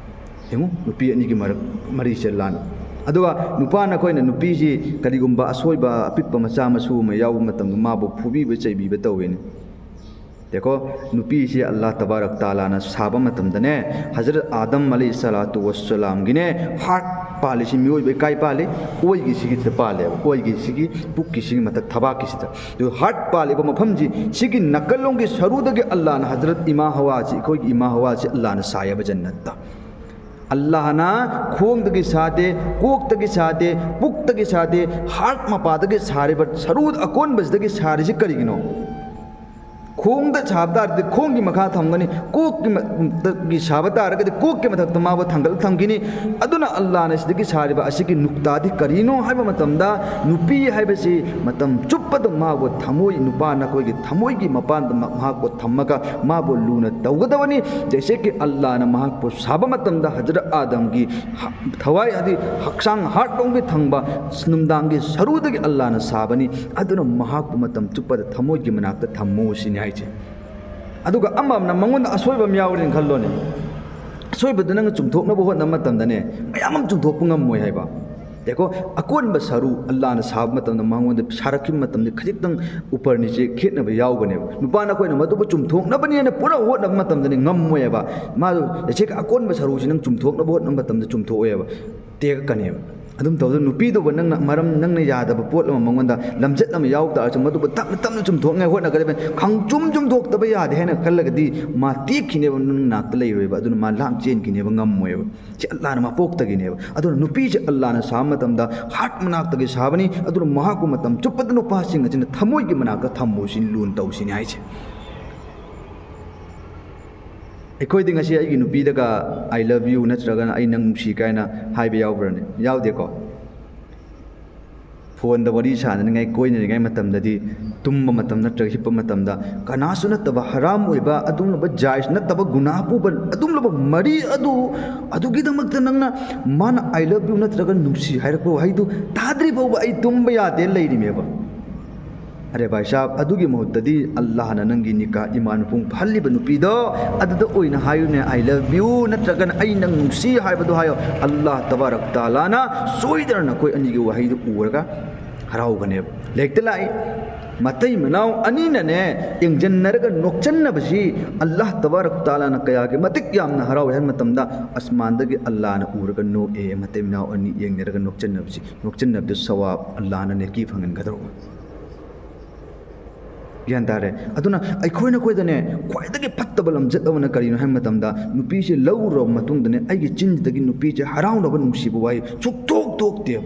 ꯌꯦꯡꯉꯨ, ꯅꯨꯄꯤ ꯑꯅꯤꯒꯤ ꯃꯔꯛ ꯃꯔꯤꯁꯦ ꯂꯥꯟ꯫ ꯑꯗꯨꯒ ꯅꯨꯄꯥꯅ ꯑꯩꯈꯣꯏꯅ ꯅꯨꯄꯤꯁꯤ ꯀꯔꯤꯒꯨꯝꯕ ꯑꯁꯣꯏꯕ ꯑꯄꯤꯛꯄ ꯃꯆꯥ ꯃꯁꯨ ꯑꯃ ꯌꯥꯎꯕ ꯃꯇꯝꯗ ꯃꯥꯕꯨ ꯐꯨꯕꯤꯕ ꯆꯩꯕꯤꯕ ꯇꯧꯋꯦꯅꯦ꯫ ꯗꯦꯀꯣ, ꯅꯨꯄꯤꯁꯤ ꯑꯜꯂꯥ ꯇꯕꯥꯔꯛ ꯇꯥꯂꯥꯅ ꯁꯥꯕ ꯃꯇꯝꯗꯅꯦ, ꯍꯖꯔꯠ ꯑꯥꯗꯝ ꯑꯂꯩ ꯁꯂꯥꯇꯨ ꯋꯁꯂꯥꯝꯒꯤꯅꯦ, ꯍꯥꯔꯠ ꯄꯥꯜꯂꯤꯁꯤ ꯃꯤꯑꯣꯏꯕ ꯏꯀꯥꯏ ꯄꯥꯜꯂꯤ, ꯑꯣꯏꯒꯤꯁꯤꯒꯤꯗ ꯄꯥꯜꯂꯦꯕ, ꯑꯣꯏꯒꯤꯁꯤꯒꯤ ꯄꯨꯛꯀꯤꯁꯤꯒꯤ ꯃꯊꯛ ꯊꯕꯥꯛꯀꯤꯁꯤꯗ꯫ ꯑꯗꯨ ꯍꯥꯔꯠ ꯄꯥꯜꯂꯤꯕ ꯃꯐꯝꯁꯤ, ꯁꯤꯒꯤ ꯅꯥꯀꯜꯂꯣꯝꯒꯤ ꯁꯔꯨꯗꯒꯤ ꯑꯜꯂꯥꯅ ꯍꯖꯔꯠ ꯏꯃꯥ ꯍꯋꯥꯁꯤ, ꯑꯩꯈꯣꯏꯒꯤ ꯏꯃꯥ ꯍꯋꯥꯁꯤ ꯑꯜꯂꯥꯅ ꯁꯥꯏꯌꯦꯕ ꯖꯟꯅꯠꯇ꯫ ꯑꯜꯂꯥꯍꯅ ꯈꯣꯡꯗꯒꯤ ꯁꯥꯗꯦ, ꯀꯣꯛꯇꯒꯤ ꯁꯥꯗꯦ, ꯄꯨꯛꯇꯒꯤ ꯁꯥꯗꯦ, ꯍꯥꯔꯠ ꯃꯄꯥꯗꯒꯤ ꯁꯥꯔꯤꯕ ꯁꯔꯨ ꯑꯀꯣꯟꯕꯁꯤꯗꯒꯤ ꯁꯥꯔꯤꯁꯤ ꯀꯔꯤꯒꯤꯅꯣ? ꯈꯣꯡꯗ ꯁꯥꯕ ꯇꯥꯔꯗꯤ ꯈꯣꯡꯒꯤ ꯃꯈꯥ ꯊꯝꯒꯅꯤ, ꯀꯣꯛꯀꯤ ꯃ-, ꯇꯒꯤ ꯁꯥꯕ ꯇꯥꯔꯒꯗꯤ ꯀꯣꯛꯀꯤ ꯃꯊꯛꯇ ꯃꯥꯕꯨ ꯊꯥꯡꯒꯠꯂ ꯊꯝꯈꯤꯅꯤ꯫ ꯑꯗꯨꯅ ꯑꯜꯂꯥꯅ ꯁꯤꯗꯒꯤ ꯁꯥꯔꯤꯕ ꯑꯁꯤꯒꯤ ꯅꯨꯛꯇꯥꯗꯤ ꯀꯔꯤꯅꯣ ꯍꯥꯏꯕ ꯃꯇꯝꯗ, ꯅꯨꯄꯤ ꯍꯥꯏꯕꯁꯤ ꯃꯇꯝ ꯆꯨꯞꯄꯗ ꯃꯥꯕꯨ ꯊꯃꯣꯏ, ꯅꯨꯄꯥ ꯅꯈꯣꯏꯒꯤ ꯊꯃꯣꯏꯒꯤ ꯃꯄꯥꯟꯗ ꯃ-, ꯃꯍꯥꯛꯄꯨ ꯊꯝꯃꯒ ꯃꯥꯕꯨ ꯂꯨꯅ ꯇꯧꯒꯗꯕꯅꯤ꯫ ꯖꯩꯁꯦ ꯀꯤ ꯑꯜꯂꯥꯅ ꯃꯍꯥꯛꯄꯨ ꯁꯥꯕ ꯃꯇꯝꯗ ꯍꯖꯔꯠ ꯑꯥꯗꯝꯒꯤ ꯍ-, ꯊꯋꯥꯏ, ꯍꯥꯏꯗꯤ ꯍꯛꯆꯥꯡ, ꯍꯥꯔꯠ ꯂꯣꯝꯒꯤ ꯊꯪꯕ ꯅꯨꯡꯗꯥꯡꯒꯤ ꯁꯔꯨꯗꯒꯤ ꯑꯜꯂꯥꯅ ꯁꯥꯕꯅꯤ꯫ ꯑꯗꯨꯅ ꯃꯍꯥꯛꯄꯨ ꯃꯇꯝ ꯆꯨꯞꯄꯗ ꯊꯃꯣꯏꯒꯤ ꯃꯅꯥꯛꯇ ꯊꯝꯃꯨ ꯁꯤꯅꯤ ꯍꯥꯏꯁꯦ꯫ ꯑꯗꯨꯒ ꯑꯃ ꯑꯃꯅ ꯃꯉꯣꯟꯗ ꯑꯁꯣꯏꯕ ꯑꯃ ꯌꯥꯎꯔꯦꯅ ꯈꯜꯂꯣꯅꯦ꯫ ꯑꯁꯣꯏꯕꯗꯨ ꯅꯪ ꯆꯨꯝꯊꯣꯛꯅꯕ ꯍꯣꯠꯅꯕ ꯃꯇꯝꯗꯅꯦ, ꯃꯌꯥꯝ ꯑꯃ ꯆꯨꯝꯊꯣꯛꯄ ꯉꯝꯃꯣꯏ ꯍꯥꯏꯕ꯫ ꯌꯦꯡꯉꯣ, ꯑꯀꯣꯟꯕ ꯁꯔꯨ ꯑꯜꯂꯥꯅ ꯁꯥꯕ ꯃꯇꯝꯗ ꯃꯉꯣꯟꯗ ꯁꯥꯔꯛꯈꯤꯕ ꯃꯇꯝꯗ ꯈꯖꯤꯛꯇꯪ ꯎꯄꯔ ꯅꯤꯆꯦ ꯈꯦꯠꯅꯕ ꯌꯥꯎꯒꯅꯦꯕ꯫ ꯅꯨꯄꯥ ꯅꯈꯣꯏꯅ ꯃꯗꯨꯕꯨ ꯆꯨꯝꯊꯣꯛꯅꯕꯅꯦꯅ ꯄꯨꯔꯥ ꯍꯣꯠꯅꯕ ꯃꯇꯝꯗꯅꯦ ꯉꯝꯃꯣꯏꯕ꯫ ꯃꯥꯗꯣ ꯖꯩꯁꯦ ꯀꯤ ꯑꯀꯣꯟꯕ ꯁꯔꯨꯁꯤ ꯅꯪ ꯆꯨꯝꯊꯣꯛꯅꯕ ꯍꯣꯠꯅꯕ ꯃꯇꯝꯗ ꯆꯨꯝꯊꯣꯛꯑꯣꯏꯕ, ꯇꯦꯛꯀꯅꯦꯕ꯫ ꯑꯗꯨꯝ ꯇꯧꯗꯅ ꯅꯨꯄꯤꯗꯨꯕꯨ ꯅꯪꯅ ꯃꯔꯝ, ꯅꯪꯅ ꯌꯥꯗꯕ ꯄꯣꯠ ꯑꯃ, ꯃꯉꯣꯟꯗ ꯂꯝꯆꯠ ꯑꯃ ꯌꯥꯎ ꯇꯥꯔꯁꯨ, ꯃꯗꯨꯕꯨ ꯇꯞꯅ ꯇꯞꯅ ꯆꯨꯝꯊꯣꯛꯅꯤꯡꯉꯥꯏ ꯍꯣꯠꯅꯒꯗꯕꯅꯤ꯫ ꯈꯪꯆꯨꯝ ꯆꯨꯝꯊꯣꯛꯇꯕ ꯌꯥꯗꯦ ꯍꯥꯏꯅ ꯈꯜꯂꯒꯗꯤ, ꯃꯥ ꯇꯦꯛꯈꯤꯅꯦꯕ, ꯅꯪ ꯅꯥꯛꯇ ꯂꯩꯔꯣꯏꯕ꯫ ꯑꯗꯨꯅ ꯃꯥ ꯂꯥꯞ ꯆꯦꯟꯈꯤꯅꯦꯕ, ꯉꯝꯃꯣꯏꯕ꯫ ꯁꯤ ꯑꯜꯂꯥꯅ ꯃꯄꯣꯛꯇꯒꯤꯅꯦꯕ꯫ ꯑꯗꯨꯅ ꯅꯨꯄꯤꯁꯦ ꯑꯜꯂꯥꯅ ꯁꯥꯕ ꯃꯇꯝꯗ ꯍꯥꯔꯠ ꯃꯅꯥꯛꯇꯒꯤ ꯁꯥꯕꯅꯤ꯫ ꯑꯗꯨꯅ ꯃꯍꯥꯛꯄꯨ ꯃꯇꯝ ꯆꯨꯞꯄꯗ ꯅꯨꯄꯥꯁꯤꯡ ꯑꯁꯤꯅ ꯊꯃꯣꯏꯒꯤ ꯃꯅꯥꯛꯇ ꯊꯝꯃꯨ ꯁꯤꯅꯤ, ꯂꯨꯅ ꯇꯧꯁꯤꯅꯤ ꯍꯥꯏꯁꯦ꯫ ꯑꯩꯈꯣꯏꯗꯤ ꯉꯁꯤ ꯑꯩꯒꯤ ꯅꯨꯄꯤꯗꯒ "I love you" ꯅꯠꯇ꯭ꯔꯒꯅ "ꯑꯩ ꯅꯪ ꯅꯨꯡꯁꯤ" ꯀꯥꯏꯅ ꯍꯥꯏꯕ ꯌꯥꯎꯕ꯭ꯔꯅꯦ? ꯌꯥꯎꯗꯦꯀꯣ? ꯐꯣꯟꯗ ꯋꯥꯔꯤ ꯁꯥꯟꯅꯔꯤꯉꯩ, ꯀꯣꯏꯅꯔꯤꯉꯩ ꯃꯇꯝꯗꯗꯤ, ꯇꯨꯝꯕ ꯃꯇꯝ ꯅꯠꯇ꯭ꯔꯒ ꯍꯤꯞꯄ ꯃꯇꯝꯗ, ꯀꯅꯥꯁꯨ ꯅꯠꯇꯕ, ꯍꯔꯥꯝ ꯑꯣꯏꯕ, ꯑꯗꯨꯒꯨꯝꯂꯕ ꯖꯥꯏꯖ ꯅꯠꯇꯕ, ꯒꯨꯅꯥꯍ ꯄꯨꯕ ꯑꯗꯨꯒꯨꯝꯂꯕ ꯃꯔꯤ ꯑꯗꯨ, ꯑꯗꯨꯒꯤꯗꯃꯛꯇ ꯅꯪꯅ ꯃꯥꯅ "I love you" ꯅꯠꯇ꯭ꯔꯒ "ꯅꯨꯡꯁꯤ" ꯍꯥꯏꯔꯛꯄ ꯋꯥꯍꯩꯗꯨ ꯇꯥꯗ꯭ꯔꯤ ꯐꯥꯎꯕ ꯑꯩ ꯇꯨꯝꯕ ꯌꯥꯗꯦ ꯂꯩꯔꯤꯃꯦꯕ꯫ ꯑꯔꯦ ꯚꯥꯏ ꯁꯥꯍꯕ, ꯑꯗꯨꯒꯤ ꯃꯍꯨꯠꯇꯗꯤ ꯑꯜꯂꯥꯍꯅ ꯅꯪꯒꯤ ꯅꯤꯀꯥ ꯏꯃꯥꯟ ꯃꯄꯨꯡ ꯐꯥꯍꯜꯂꯤꯕ ꯅꯨꯄꯤꯗꯣ, ꯑꯗꯨꯗ ꯑꯣꯏꯅ ꯍꯥꯏꯌꯨꯅꯦ, "I love you" ꯅꯠꯇ꯭ꯔꯒꯅ "ꯑꯩ ꯅꯪ ꯅꯨꯡꯁꯤ" ꯍꯥꯏꯕꯗꯣ ꯍꯥꯏꯌꯣ꯫ ꯑꯜꯂꯥꯍ ꯇꯕꯥꯔꯛ ꯇꯥꯂꯥꯅ ꯁꯣꯏꯗꯅ ꯅꯈꯣꯏ ꯑꯅꯤꯒꯤ ꯋꯥꯍꯩꯗꯨ ꯎꯔꯒ ꯍꯔꯥꯎꯒꯅꯦꯕ꯫ ꯂꯥꯏꯔꯤꯛꯇ ꯂꯥꯛꯏ, ꯃꯇꯩ ꯃꯅꯥꯎ ꯑꯅꯤꯅꯅꯦ ꯌꯦꯡꯖꯟꯅꯔꯒ ꯅꯣꯛꯆꯟꯅꯕꯁꯤ ꯑꯜꯂꯥꯍ ꯇꯕꯥꯔꯛ ꯇꯥꯂꯥꯅ ꯀꯌꯥꯒꯤ ꯃꯇꯤꯛ ꯌꯥꯝꯅ ꯍꯔꯥꯎꯏ ꯍꯥꯏꯕ ꯃꯇꯝꯗ, ꯑꯁꯃꯥꯟꯗꯒꯤ ꯑꯜꯂꯥꯍꯅ ꯎꯔꯒ ꯅꯣꯛꯑꯦ, ꯃꯇꯩ ꯃꯅꯥꯎ ꯑꯅꯤ ꯌꯦꯡꯅꯔꯒ ꯅꯣꯛꯆꯟꯅꯕꯁꯤ, ꯅꯣꯛꯆꯟꯅꯕꯗꯨ ꯁꯋꯥꯕ, ꯑꯜꯂꯥꯍꯅ ꯅꯦꯀꯤ ꯐꯪꯍꯟꯒꯗꯧꯕ꯫ ꯒ꯭ꯌꯥꯟ ꯇꯥꯔꯦ? ꯑꯗꯨꯅ ꯑꯩꯈꯣꯏꯅ ꯑꯩꯈꯣꯏꯗꯅꯦ ꯈ꯭ꯋꯥꯏꯗꯒꯤ ꯐꯠꯇꯕ ꯂꯝꯆꯠ ꯑꯃꯅ ꯀꯔꯤꯅꯣ ꯍꯥꯏꯕ ꯃꯇꯝꯗ, ꯅꯨꯄꯤꯁꯦ ꯂꯧꯔꯨꯔꯕ ꯃꯇꯨꯡꯗꯅꯦ ꯑꯩꯒꯤ ꯆꯤꯟꯁꯤꯗꯒꯤ ꯅꯨꯄꯤꯁꯦ ꯍꯔꯥꯎꯅꯕ ꯅꯨꯡꯁꯤꯕ ꯋꯥꯍꯩ ꯁꯨꯛꯊꯣꯛ ꯊꯣꯛꯇꯦꯕ꯫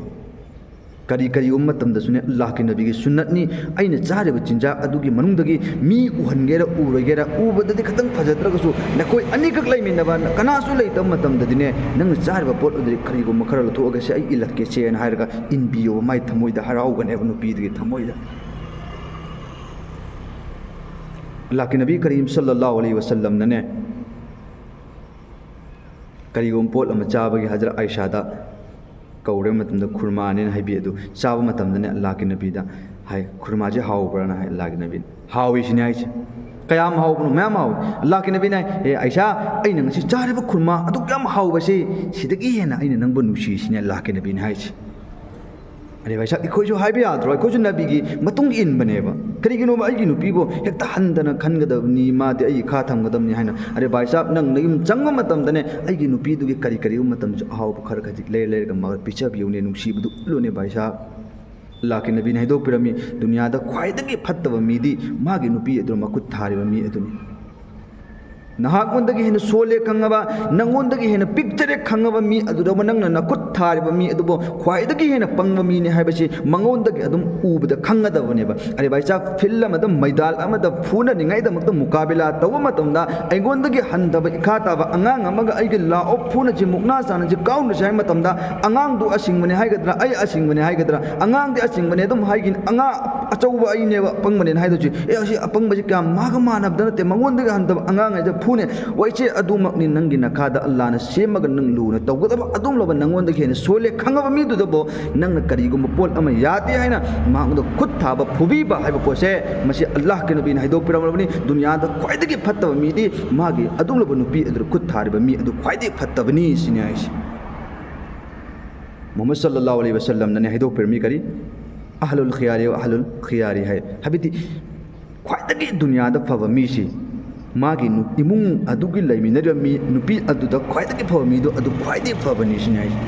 ꯀꯔꯤ ꯀꯔꯤꯒꯨꯝꯕ ꯃꯇꯝꯗꯁꯨꯅꯦ, ꯑꯜꯂꯥꯍꯀꯤ ꯅꯕꯤꯒꯤ ꯁꯨꯟꯅꯠꯅꯤ, ꯑꯩꯅ ꯆꯥꯔꯤꯕ ꯆꯤꯟꯖꯥꯛ ꯑꯗꯨꯒꯤ ꯃꯅꯨꯡꯗꯒꯤ ꯃꯤ ꯎꯍꯟꯒꯦꯔꯥ ꯎꯔꯣꯏꯒꯦꯔꯥ, ꯎꯕꯗꯗꯤ ꯈꯤꯇꯪ ꯐꯖꯗ꯭ꯔꯒꯁꯨ ꯅꯈꯣꯏ ꯑꯅꯤꯈꯛ ꯂꯩꯃꯤꯟꯅꯕ ꯀꯅꯥꯁꯨ ꯂꯩꯇꯕ ꯃꯇꯝꯗꯗꯤꯅꯦ, ꯅꯪꯅ ꯆꯥꯔꯤꯕ ꯄꯣꯠ ꯑꯗꯨꯗꯤ ꯀꯔꯤꯒꯨꯝꯕ ꯈꯔ ꯂꯧꯊꯣꯛꯑꯒ "ꯁꯦ, ꯑꯩ ꯏꯜꯂꯛꯀꯦ ꯁꯦ" ꯍꯥꯏꯅ ꯍꯥꯏꯔꯒ ꯏꯟꯕꯤꯌꯣꯕ, ꯃꯥꯏ ꯊꯃꯣꯏꯗ ꯍꯔꯥꯎꯒꯅꯦꯕ, ꯅꯨꯄꯤꯗꯨꯒꯤ ꯊꯃꯣꯏꯗ꯫ ꯑꯜꯂꯥꯍꯀꯤ ꯅꯕꯤ ꯀꯔꯤꯝ ꯁꯜꯂꯜꯂꯥꯍꯨ ꯑꯂꯩꯍꯤ ꯋꯁꯜꯂꯝꯅꯅꯦ, ꯀꯔꯤꯒꯨꯝꯕ ꯄꯣꯠ ꯑꯃ ꯆꯥꯕꯒꯤ ꯍꯖꯔꯠ ꯑꯥꯏꯁꯥꯗ ꯀꯧꯔꯕ ꯃꯇꯝꯗ, ꯈꯨꯔꯃꯥꯅꯦꯅ ꯍꯥꯏꯕꯤ꯫ ꯑꯗꯨ ꯆꯥꯕ ꯃꯇꯝꯗꯅꯦ ꯑꯜꯂꯥꯍꯀꯤ ꯅꯕꯤꯗ ꯍꯥꯏ, "ꯈꯨꯔꯃꯥꯁꯦ ꯍꯥꯎꯕ꯭ꯔꯥꯅ?" ꯍꯥꯏ꯫ ꯑꯜꯂꯥꯍꯀꯤ ꯅꯕꯤꯅ, "ꯍꯥꯎꯏ" ꯁꯤꯅꯤ ꯍꯥꯏꯁꯦ꯫ "ꯀꯌꯥꯝ ꯍꯥꯎꯕꯅꯣ?" "ꯃꯌꯥꯝ ꯍꯥꯎꯏ"꯫ ꯑꯜꯂꯥꯍꯀꯤ ꯅꯕꯤꯅ ꯍꯥꯏ, "ꯑꯦ ꯑꯥꯏꯁꯥ, ꯑꯩꯅ ꯉꯁꯤ ꯆꯥꯔꯤꯕ ꯈꯨꯔꯃꯥ ꯑꯗꯨꯛ ꯌꯥꯝ ꯍꯥꯎꯕꯁꯤ, ꯁꯤꯗꯒꯤ ꯍꯦꯟꯅ ꯑꯩꯅ ꯅꯪꯕꯨ ꯅꯨꯡꯁꯤ" ꯁꯤꯅꯤ ꯑꯜꯂꯥꯍꯀꯤ ꯅꯕꯤꯅ ꯍꯥꯏꯁꯦ꯫ ꯑꯔꯦ ꯚꯥꯏ ꯁꯥꯍꯕ, ꯑꯩꯈꯣꯏꯁꯨ ꯍꯥꯏꯕ ꯌꯥꯗ꯭ꯔꯣ? ꯑꯩꯈꯣꯏꯁꯨ ꯅꯕꯤꯒꯤ ꯃꯇꯨꯡ ꯏꯟꯕꯅꯦꯕ꯫ ꯀꯔꯤꯒꯤꯅꯣꯕ ꯑꯩꯒꯤ ꯅꯨꯄꯤꯕꯨ ꯍꯦꯛꯇ ꯍꯟꯊꯅ ꯈꯟꯒꯗꯕꯅꯤ, ꯃꯥꯗꯤ ꯑꯩ ꯏꯈꯥ ꯊꯝꯒꯗꯕꯅꯤ ꯍꯥꯏꯅ? ꯑꯔꯦ ꯚꯥꯏ ꯁꯥꯍꯕ, ꯅꯪ ꯅꯌꯨꯝ ꯆꯪꯕ ꯃꯇꯝꯗꯅꯦ, ꯑꯩꯒꯤ ꯅꯨꯄꯤꯗꯨꯒꯤ ꯀꯔꯤ ꯀꯔꯤꯒꯨꯝꯕ ꯃꯇꯝꯗꯁꯨ ꯑꯍꯥꯎꯕ ꯈꯔ ꯈꯖꯤꯛ ꯂꯩꯔ ꯂꯩꯔꯒ ꯃꯥꯒ ꯄꯤꯖꯕꯤꯌꯨꯅꯦ, ꯅꯨꯡꯁꯤꯕꯗꯨ ꯎꯠꯂꯨꯅꯦ ꯚꯥꯏ ꯁꯥꯍꯕ꯫ ꯑꯜꯂꯥꯍꯀꯤ ꯅꯕꯤꯅ ꯍꯥꯏꯗꯣꯛꯄꯤꯔꯝꯃꯤ, ꯗꯨꯅꯤꯌꯥꯗ ꯈ꯭ꯋꯥꯏꯗꯒꯤ ꯐꯠꯇꯕ ꯃꯤꯗꯤ ꯃꯥꯒꯤ ꯅꯨꯄꯤ ꯑꯗꯨꯗ ꯃꯈꯨꯠ ꯊꯥꯔꯤꯕ ꯃꯤ ꯑꯗꯨꯅꯤ꯫ ꯅꯍꯥꯛꯉꯣꯟꯗꯒꯤ ꯍꯦꯟꯅ ꯁꯣꯜꯂꯦ ꯈꯪꯉꯕ, ꯅꯪꯉꯣꯟꯗꯒꯤ ꯍꯦꯟꯅ ꯄꯤꯛꯆꯔꯦ ꯈꯪꯉꯕ ꯃꯤ ꯑꯗꯨꯗꯕꯨ ꯅꯪꯅ ꯅꯈꯨꯠ ꯊꯥꯔꯤꯕ ꯃꯤ ꯑꯗꯨꯕꯨ ꯈ꯭ꯋꯥꯏꯗꯒꯤ ꯍꯦꯟꯅ ꯄꯪꯕ ꯃꯤꯅꯤ ꯍꯥꯏꯕꯁꯤ ꯃꯉꯣꯟꯗꯒꯤ ꯑꯗꯨꯝ ꯎꯕꯗ ꯈꯪꯒꯗꯕꯅꯦꯕ꯫ ꯑꯔꯦ ꯚꯥꯏ ꯁꯥꯍꯕ, ꯐꯤꯜꯗ ꯑꯃꯗ, ꯃꯩꯗꯥꯟ ꯑꯃꯗ ꯐꯨꯅꯅꯤꯡꯉꯥꯏꯗꯃꯛꯇ ꯃꯨꯀꯥꯕꯤꯂꯥ ꯇꯧꯕ ꯃꯇꯝꯗ, ꯑꯩꯉꯣꯟꯗꯒꯤ ꯍꯟꯊꯕ ꯏꯈꯥ ꯇꯥꯕ ꯑꯉꯥꯡ ꯑꯃꯒ ꯑꯩꯒ ꯂꯥꯛꯑꯣ, ꯐꯨꯅꯁꯤ, ꯃꯨꯛꯅꯥ ꯁꯥꯟꯅꯁꯤ, ꯀꯥꯎꯅꯁꯤ ꯍꯥꯏꯕ ꯃꯇꯝꯗ, ꯑꯉꯥꯡꯗꯨ ꯑꯁꯤꯡꯕꯅꯤ ꯍꯥꯏꯒꯗ꯭ꯔꯥ, ꯑꯩ ꯑꯁꯤꯡꯕꯅꯤ ꯍꯥꯏꯒꯗ꯭ꯔꯥ, ꯑꯉꯥꯡꯗꯤ ꯑꯁꯤꯡꯕꯅꯤ ꯑꯗꯨꯝ ꯍꯥꯏꯒꯅꯤ, ꯑꯉꯥꯡ ꯑꯆꯧꯕ ꯑꯩꯅꯦꯕ ꯑꯄꯪꯕꯅꯦꯅ ꯍꯥꯏꯗꯣꯏꯁꯤ꯫ ꯑꯦ, ꯑꯁꯤ ꯑꯄꯪꯕꯁꯤ ꯀꯌꯥ ꯃꯥꯒ ꯃꯥꯟꯅꯕꯗ ꯅꯠꯇꯦ, ꯃꯉꯣꯟꯗꯒꯤ ꯍꯟꯊꯕ ꯑꯉꯥꯡ ꯍꯥꯏꯁꯦ ꯐꯨꯅꯦ꯫ ꯋꯥꯏꯁꯦ ꯑꯗꯨꯃꯛꯅꯤ ꯅꯪꯒꯤ ꯅꯈꯥꯗ ꯑꯜꯂꯥꯍꯅ ꯁꯦꯝꯃꯒ ꯅꯪ ꯂꯨꯅ ꯇꯧꯒꯗꯕ꯫ ꯑꯗꯨꯝꯂꯕ ꯅꯪꯉꯣꯟꯗꯒꯤ ꯍꯦꯟꯅ ꯁꯣꯜꯂꯦ ꯈꯪꯉꯕ ꯃꯤꯗꯨꯗꯕꯨ ꯅꯪꯅ ꯀꯔꯤꯒꯨꯝꯕ ꯄꯣꯠ ꯑꯃ ꯌꯥꯗꯦ ꯍꯥꯏꯅ ꯃꯍꯥꯛꯉꯣꯟꯗ ꯈꯨꯠ ꯊꯥꯕ, ꯐꯨꯕꯤꯕ ꯍꯥꯏꯕ ꯄꯣꯠꯁꯦ, ꯃꯁꯤ ꯑꯜꯂꯥꯍꯀꯤ ꯅꯕꯤꯅ ꯍꯥꯏꯗꯣꯛꯄꯤꯔꯝꯂꯕꯅꯤ꯫ ꯗꯨꯅꯤꯌꯥꯗ ꯈ꯭ꯋꯥꯏꯗꯒꯤ ꯐꯠꯇꯕ ꯃꯤꯗꯤ ꯃꯥꯒꯤ ꯑꯗꯨꯝꯂꯕ ꯅꯨꯄꯤ ꯑꯗꯨꯗ ꯈꯨꯠ ꯊꯥꯔꯤꯕ ꯃꯤ ꯑꯗꯨ ꯈ꯭ꯋꯥꯏꯗꯒꯤ ꯐꯠꯇꯕꯅꯤ ꯁꯤꯅꯤ ꯍꯥꯏꯁꯦ꯫ ꯃꯨꯍꯝꯃꯗ ꯁꯜꯂꯜꯂꯥꯍꯨ ꯑꯂꯩꯍꯤ ꯋꯥꯁꯜꯂꯝꯅꯅꯦ ꯍꯥꯏꯗꯣꯛꯄꯤꯔꯝꯃꯤ ꯀꯔꯤ? "ꯑꯍꯂꯨꯜ ꯈꯤꯌꯥꯔꯤ ꯋꯥ ꯑꯍꯂꯨꯜ ꯈꯤꯌꯥꯔꯤ" ꯍꯥꯏ꯫ ꯍꯥꯏꯕꯗꯤ ꯈ꯭ꯋꯥꯏꯗꯒꯤ ꯗꯨꯅꯤꯌꯥꯗ ꯐꯕ ꯃꯤꯁꯤ ꯃꯥꯒꯤ ꯅꯨ-, ꯏꯃꯨꯡ ꯑꯗꯨꯒꯤ ꯂꯩꯃꯤꯟꯅꯔꯤꯕ ꯃꯤ, ꯅꯨꯄꯤ ꯑꯗꯨꯗ ꯈ꯭ꯋꯥꯏꯗꯒꯤ ꯐꯕ ꯃꯤꯗꯣ ꯑꯗꯨ ꯈ꯭ꯋꯥꯏꯗꯒꯤ ꯐꯕꯅꯤ ꯁꯤꯅꯤ ꯍꯥꯏꯁꯦ꯫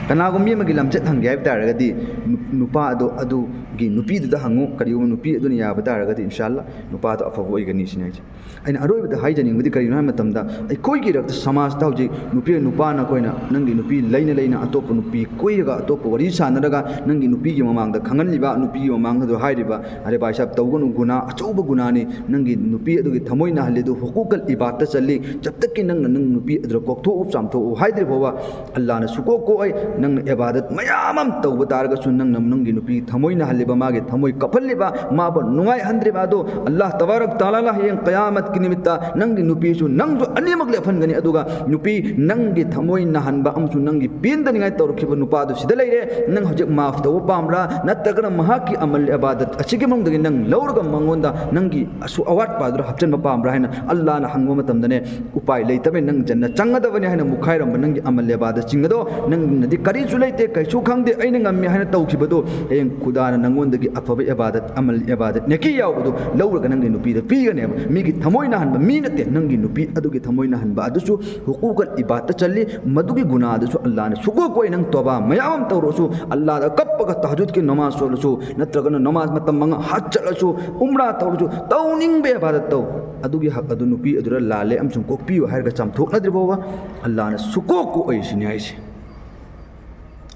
ꯀꯅꯥꯒꯨꯝꯕ ꯃꯤ ꯑꯃꯒꯤ ꯂꯝꯆꯠ ꯍꯪꯒꯦ ꯍꯥꯏꯕ ꯇꯥꯔꯒꯗꯤ ꯅꯨ-, ꯅꯨꯄꯥ ꯑꯗꯣ ꯑꯗꯨꯒꯤ ꯅꯨꯄꯤꯗꯨꯗ ꯍꯪꯉꯨ, ꯀꯔꯤꯒꯨꯝꯕ ꯅꯨꯄꯤ ꯑꯗꯨꯅ ꯌꯥꯕ ꯇꯥꯔꯒꯗꯤ ꯏꯟꯁꯥ ꯑꯜꯂꯥꯍ ꯅꯨꯄꯥꯗꯣ ꯑꯐꯕ ꯑꯣꯏꯒꯅꯤ ꯁꯤꯅꯤ ꯍꯥꯏꯁꯦ꯫ ꯑꯩꯅ ꯑꯔꯣꯏꯕꯗ ꯍꯥꯏꯖꯅꯤꯡꯕꯗꯤ ꯀꯔꯤꯅꯣ ꯍꯥꯏꯕ ꯃꯇꯝꯗ, ꯑꯩꯈꯣꯏꯒꯤ ꯔꯛꯇ ꯁꯃꯥꯖꯇ ꯍꯧꯖꯤꯛ ꯅꯨꯄꯤ ꯅꯨꯄꯥꯅ ꯑꯩꯈꯣꯏꯅ ꯅꯪꯒꯤ ꯅꯨꯄꯤ ꯂꯩꯅ ꯂꯩꯅ ꯑꯇꯣꯞꯄ ꯅꯨꯄꯤ ꯀꯣꯏꯔꯒ ꯑꯇꯣꯞꯄ ꯋꯥꯔꯤ ꯁꯥꯟꯅꯔꯒ ꯅꯪꯒꯤ ꯅꯨꯄꯤꯒꯤ ꯃꯃꯥꯡꯗ ꯈꯪꯍꯜꯂꯤꯕ, ꯅꯨꯄꯤꯒꯤ ꯃꯃꯥꯡꯗ ꯑꯗꯨ ꯍꯥꯏꯔꯤꯕ, "ꯑꯔꯦ ꯚꯥꯏ ꯁꯥꯍꯕ, ꯇꯧꯒꯅꯨ, ꯒꯨꯅꯥ, ꯑꯆꯧꯕ ꯒꯨꯅꯥꯅꯤ, ꯅꯪꯒꯤ ꯅꯨꯄꯤ ꯑꯗꯨꯒꯤ ꯊꯃꯣꯏ ꯅꯥꯍꯜꯂꯤ, ꯑꯗꯨ ꯍꯨꯀꯨꯀꯜ ꯏꯕꯥꯗꯇ ꯆꯜꯂꯤ, ꯖꯕ ꯇꯛꯀꯤ ꯅꯪꯅ ꯅꯪ ꯅꯨꯄꯤ ꯑꯗꯨꯗ ꯀꯣꯛꯊꯣꯛꯎ, ꯆꯥꯝꯊꯣꯛꯎ" ꯍꯥꯏꯗ꯭ꯔꯤ ꯐꯥꯎꯕ ꯑꯜꯂꯥꯍꯅ ꯁꯨꯀꯣꯛ ꯀꯣꯛꯑꯣꯏ꯫ ꯅꯪꯅ ꯏꯕꯥꯗꯠ ꯃꯌꯥꯝ ꯑꯃ ꯇꯧꯕ ꯇꯥꯔꯒꯁꯨ, ꯅꯪꯅ ꯅꯪꯒꯤ ꯅꯨꯄꯤ ꯊꯃꯣꯏ ꯅꯥꯍꯜꯂꯤꯕ, ꯃꯥꯒꯤ ꯊꯃꯣꯏ ꯀꯞꯍꯜꯂꯤꯕ, ꯃꯥꯕꯨ ꯅꯨꯡꯉꯥꯏꯍꯟꯗ꯭ꯔꯤꯕ ꯑꯗꯨ ꯑꯜꯂꯥꯍ ꯇꯕꯥꯔꯛ ꯇꯥꯂꯥꯅ ꯍꯌꯦꯡ ꯀꯌꯥꯃꯠꯀꯤ ꯅꯨꯃꯤꯠꯇ ꯅꯪꯒꯤ ꯅꯨꯄꯤꯁꯨ ꯅꯪꯁꯨ ꯑꯅꯤꯃꯛ ꯂꯦꯞꯍꯟꯒꯅꯤ꯫ ꯑꯗꯨꯒ ꯅꯨꯄꯤ, ꯅꯪꯒꯤ ꯊꯃꯣꯏ ꯅꯥꯍꯟꯕ ꯑꯃꯁꯨꯡ ꯅꯪꯒꯤ ꯄꯦꯟꯗꯅꯤꯡꯉꯥꯏ ꯇꯧꯔꯛꯈꯤꯕ ꯅꯨꯄꯥꯗꯨ ꯁꯤꯗ ꯂꯩꯔꯦ, ꯅꯪ ꯍꯧꯖꯤꯛ ꯃꯥꯐ ꯇꯧꯕ ꯄꯥꯝꯕ꯭ꯔꯥ, ꯅꯠꯇ꯭ꯔꯒꯅ ꯃꯍꯥꯛꯀꯤ ꯑꯃꯜ ꯏꯕꯥꯗꯠ ꯑꯁꯤꯒꯤ ꯃꯅꯨꯡꯗꯒꯤ ꯅꯪ ꯂꯧꯔꯒ ꯃꯉꯣꯟꯗ ꯅꯪꯒꯤ ꯑꯁꯨ-, ꯑꯋꯥꯠꯄ ꯑꯗꯨ ꯍꯥꯞꯆꯤꯟꯕ ꯄꯥꯝꯕ꯭ꯔꯥ ꯍꯥꯏꯅ ꯑꯜꯂꯥꯍꯅ ꯍꯪꯕ ꯃꯇꯝꯗꯅꯦ, ꯎꯄꯥꯏ ꯂꯩꯇꯕꯅꯤ, ꯅꯪ ꯖꯟꯅ ꯆꯪꯒꯗꯕꯅꯤ ꯍꯥꯏꯅ ꯃꯨꯛꯈꯥꯏꯔꯝꯕ ꯅꯪꯒꯤ ꯑꯃꯜ ꯏꯕꯥꯗꯠꯁꯤꯡ ꯑꯗꯣ ꯅꯪꯅꯗꯤ ꯀꯔꯤꯁꯨ ꯂꯩꯇꯦ, ꯀꯩꯁꯨ ꯈꯪꯗꯦ, ꯑꯩꯅ ꯉꯝꯃꯤ ꯍꯥꯏꯅ ꯇꯧꯈꯤꯕꯗꯣ, ꯍꯌꯦꯡ ꯈꯨꯗꯥꯅ ꯅꯪꯉꯣꯟꯗꯒꯤ ꯑꯐꯕ ꯏꯕꯥꯗꯠ, ꯑꯃꯜ ꯏꯕꯥꯗꯠ, ꯅꯦꯀꯤ ꯌꯥꯎꯕꯗꯣ ꯂꯧꯔꯒ ꯅꯪꯒꯤ ꯅꯨꯄꯤꯗ ꯄꯤꯒꯅꯦꯕ꯫ ꯃꯤꯒꯤ ꯊꯃꯣꯏ ꯅꯥꯍꯟꯕ ꯃꯤ ꯅꯠꯇꯦ, ꯅꯪꯒꯤ ꯅꯨꯄꯤ ꯑꯗꯨꯒꯤ ꯊꯃꯣꯏ ꯅꯥꯍꯟꯕ ꯑꯗꯨꯁꯨ ꯍꯨꯀꯨꯀꯜ ꯏꯕꯥꯗꯠꯇ ꯆꯜꯂꯤ꯫ ꯃꯗꯨꯒꯤ ꯒꯨꯅꯥꯗꯨꯁꯨ ꯑꯜꯂꯥꯍꯅ ꯁꯨꯀꯣꯛ ꯀꯣꯛꯏ꯫ ꯅꯪ ꯇꯣꯕꯥ ꯃꯌꯥꯝ ꯑꯃ ꯇꯧꯔꯁꯨ, ꯑꯜꯂꯥꯍꯗ ꯀꯞꯄꯒ ꯇꯍꯖꯨꯗꯀꯤ ꯅꯃꯥꯖ ꯁꯣꯜꯂꯁꯨ, ꯅꯠꯇ꯭ꯔꯒꯅ ꯅꯃꯥꯖ ꯃꯇꯝ ꯃꯉꯥ ꯍꯖ ꯆꯠꯂꯁꯨ, ꯎꯝꯔꯥ ꯇꯧꯔꯁꯨ, ꯇꯧꯅꯤꯡꯕ ꯏꯕꯥꯗꯠ ꯇꯧ, ꯑꯗꯨꯒꯤ ꯍꯛ ꯑꯗꯨ ꯅꯨꯄꯤ ꯑꯗꯨꯗ ꯂꯥꯜꯂꯦ ꯑꯃꯁꯨꯡ ꯀꯣꯛꯄꯤꯌꯨ ꯍꯥꯏꯔꯒ ꯆꯥꯝꯊꯣꯛꯅꯗ꯭ꯔꯤ ꯐꯥꯎꯕ ꯑꯜꯂꯥꯍꯅ ꯁꯨꯀꯣꯛ ꯀꯣꯛꯑꯣꯏ ꯁꯤꯅꯤ ꯍꯥꯏꯁꯦ꯫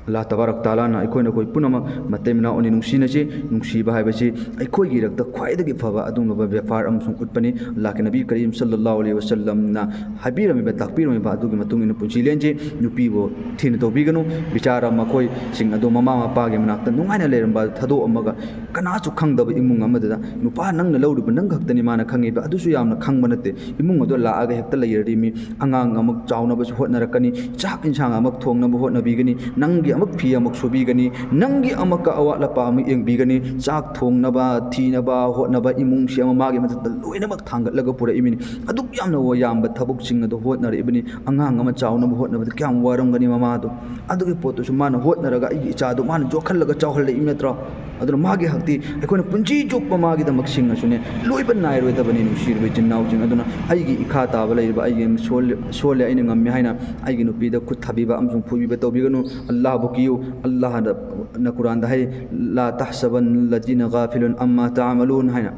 ꯑꯜꯂꯥꯍ ꯇꯕꯥꯔꯛ ꯇꯥꯂꯥꯅ ꯑꯩꯈꯣꯏꯅ ꯑꯩꯈꯣꯏ ꯄꯨꯝꯅꯃꯛ ꯃꯇꯩ ꯃꯅꯥꯎ ꯑꯅꯤ ꯅꯨꯡꯁꯤꯅꯁꯤ꯫ ꯅꯨꯡꯁꯤꯕ ꯍꯥꯏꯕꯁꯤ ꯑꯩꯈꯣꯏꯒꯤ ꯏꯔꯛꯇ ꯈ꯭ꯋꯥꯏꯗꯒꯤ ꯐꯕ ꯑꯗꯨꯒꯨꯝꯂꯕ ꯕ꯭ꯌꯥꯄꯥꯔ ꯑꯃꯁꯨꯡ ꯎꯠꯄꯅꯤ꯫ ꯑꯜꯂꯥꯍꯀꯤ ꯅꯕꯤ ꯀꯔꯤꯝ ꯁꯜꯂꯜꯂꯥꯍꯨ ꯑꯂꯩꯍꯤ ꯋꯁꯜꯂꯝꯅ ꯍꯥꯏꯕꯤꯔꯝꯃꯤꯕ, ꯇꯥꯛꯄꯤꯔꯝꯃꯤꯕ ꯑꯗꯨꯒꯤ ꯃꯇꯨꯡ ꯏꯟꯅ ꯄꯨꯟꯁꯤ ꯂꯦꯟꯁꯤ꯫ ꯅꯨꯄꯤꯕꯨ ꯊꯤꯅ ꯇꯧꯕꯤꯒꯅꯨ꯫ ꯕꯤꯆꯥꯔ ꯃꯈꯣꯏꯁꯤꯡ ꯑꯗꯨ ꯃꯃꯥ ꯃꯄꯥꯒꯤ ꯃꯅꯥꯛꯇ ꯅꯨꯡꯉꯥꯏꯅ ꯂꯩꯔꯝꯕ ꯊꯥꯗꯣꯛꯑꯝꯃꯒ, ꯀꯅꯥꯁꯨ ꯈꯪꯗꯕ ꯏꯃꯨꯡ ꯑꯃꯗꯨꯗ, ꯅꯨꯄꯥ ꯅꯪꯅ ꯂꯧꯔꯤꯕ ꯅꯪ ꯈꯛꯇꯅꯤ ꯃꯥꯅ ꯈꯪꯉꯤꯕ, ꯑꯗꯨꯁꯨ ꯌꯥꯝꯅ ꯈꯪꯕ ꯅꯠꯇꯦ꯫ ꯏꯃꯨꯡ ꯑꯗꯨ ꯂꯥꯛꯑꯒ ꯍꯦꯛꯇ ꯂꯩꯔꯗꯤ ꯃꯤ ꯑꯉꯥꯡ ꯑꯃ ꯆꯥꯎꯅꯕꯁꯨ ꯍꯣꯠꯅꯔꯛꯀꯅꯤ, ꯆꯥꯛ ꯏꯟꯁꯥꯡ ꯑꯃ ꯊꯣꯡꯅꯕ ꯍꯣꯠꯅꯕꯤꯒꯅꯤ, ꯅꯪꯒꯤ ꯑꯃꯨꯛ ꯐꯤ ꯑꯃꯨꯛ ꯁꯨꯕꯤꯒꯅꯤ, ꯅꯪꯒꯤ ꯑꯃꯨꯛꯀ ꯑꯋꯥꯠ ꯑꯄꯥ ꯑꯃꯨꯛ ꯌꯦꯡꯕꯤꯒꯅꯤ, ꯆꯥꯛ ꯊꯣꯡꯅꯕ, ꯊꯤꯅꯕ ꯍꯣꯠꯅꯕ, ꯏꯃꯨꯡꯁꯤ ꯑꯃ ꯃꯥꯒꯤ ꯃꯊꯛꯇ ꯂꯣꯏꯅꯃꯛ ꯊꯥꯡꯒꯠꯂꯒ ꯄꯨꯔꯛꯏꯃꯤꯅꯤ꯫ ꯑꯗꯨꯛ ꯌꯥꯝꯅ ꯌꯥꯝꯕ ꯊꯕꯛꯁꯤꯡ ꯑꯗꯨ ꯍꯣꯠꯅꯔꯛꯏꯕꯅꯤ꯫ ꯑꯉꯥꯡ ꯑꯃ ꯆꯥꯎꯅꯕ ꯍꯣꯠꯅꯕꯗ ꯀꯌꯥꯝ ꯋꯥꯔꯝꯒꯅꯤ ꯃꯃꯥꯗꯣ꯫ ꯑꯗꯨꯒꯤ ꯄꯣꯠꯇꯨꯁꯨ ꯃꯥꯅ ꯍꯣꯠꯅꯔꯒ ꯑꯩꯒꯤ ꯏꯆꯥꯗꯣ ꯃꯥꯅ ꯌꯣꯛꯍꯜꯂꯒ ꯆꯥꯎꯍꯜꯂꯛꯏ ꯅꯠꯇ꯭ꯔꯣ? ꯑꯗꯨꯅ ꯃꯥꯒꯤ ꯍꯛꯇꯤ ꯑꯩꯈꯣꯏꯅ ꯄꯨꯟꯁꯤ ꯆꯨꯞꯄ ꯃꯥꯒꯤꯗꯃꯛ ꯁꯤꯡꯉꯁꯨꯅꯦ, ꯂꯣꯏꯕ ꯅꯥꯏꯔꯣꯏꯗꯕꯅꯤ, ꯅꯨꯡꯁꯤꯔꯕ ꯏꯆꯤꯟ ꯏꯅꯥꯎꯁꯤꯡ꯫ ꯑꯗꯨꯅ ꯑꯩꯒꯤ ꯏꯈꯥ ꯇꯥꯕ ꯂꯩꯔꯤꯕ, ꯑꯩꯒꯤ ꯁꯣꯜ-, ꯁꯣꯜꯂꯦ, ꯑꯩꯅ ꯉꯝꯃꯦ ꯍꯥꯏꯅ ꯑꯩꯒꯤ ꯅꯨꯄꯤꯗ ꯈꯨꯠ ꯊꯥꯕꯤꯕ ꯑꯃꯁꯨꯡ ꯐꯨꯕꯤꯕ ꯇꯧꯕꯤꯒꯅꯨ꯫ ꯑꯜꯂꯥꯍꯕꯨ ꯀꯤꯌꯨ꯫ ꯑꯜꯂꯥꯍꯅ ꯀꯨꯔꯥꯟꯗ ꯍꯥꯏ, "ꯂꯥ ꯇꯍꯁꯕꯟ ꯂꯖꯤꯅ ꯒꯥꯐꯤꯂꯨꯟ ꯑꯝꯃꯥ ꯇꯥꯃꯂꯨꯟ" ꯍꯥꯏꯅ꯫